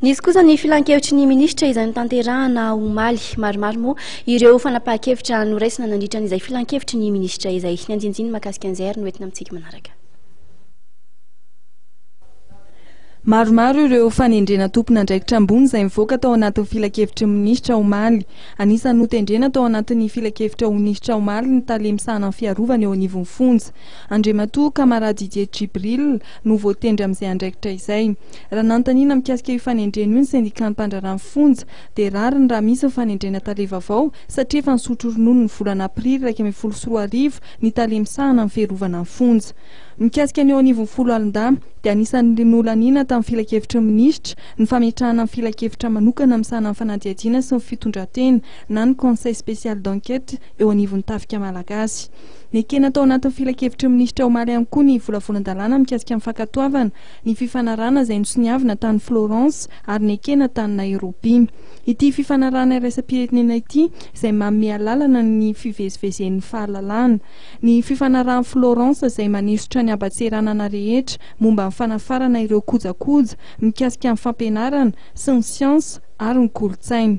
Nisy kosa ny filankevitry ny minisitra izay notanterahana omaly. Maromaro moa ireo fanapahan-kevitra noraisina nandritra an'izay filankevitry ny minisitra izay. Ny andinindininy mahakasika an'izay ary no entina amintsika manaraka. Maromaro ireo fanendrena tompon'andraikitra ambony izay nivoaka tao anatin'ny filankevitry ny minisitra omaly. Anisan'ny notendrena tao anatin'ny filankevitra ho minisitra omaly ny tale misahana ny fiarovana eo anivon'ny fonja. Andriamatoa Camara Didier Djibril no voatendry amin'izay andraikitra izay. Raha nanontaniana mikasika io fanendrena io ny sendikan'ny mpandraharaha ny fonja dia rariny raha misy ny fanendrena tale vaovao satria efa nisotro ronono ny volana aprily 2011 ny tale misahana ny fiarovana ny fonja. Mikasika ny eo anivon'ny foloalindahy dia anisan'ny nolaniana tamin'ny filankevitry ny minisitra ny fametrahana ny filankevitra manokana misahana ny fanadihadiana sy ny fitondran-tena na ny conseil spécial d'enquête eo anivon'ny tafika malagasy. Nekena tao anatin'ny filankevitry ny minisitra omaly ihany koa ny volavolan-dalàna mikasika ny fankatoavana ny fifanarahana izay nosoniavina tany Florence ary nekena tany Nairobi. Ity fifanarahana iraisam-pirenena ity izay manome alalana ny fivezivezen'ny fahalalana. Ny fifanarahan'i Florence izay manesotra ny haban-tseranana rehetra momba ny fanafarana ireo kojakoja mikasika ny fampianarana sy ny siansa ary ny kolontsaina.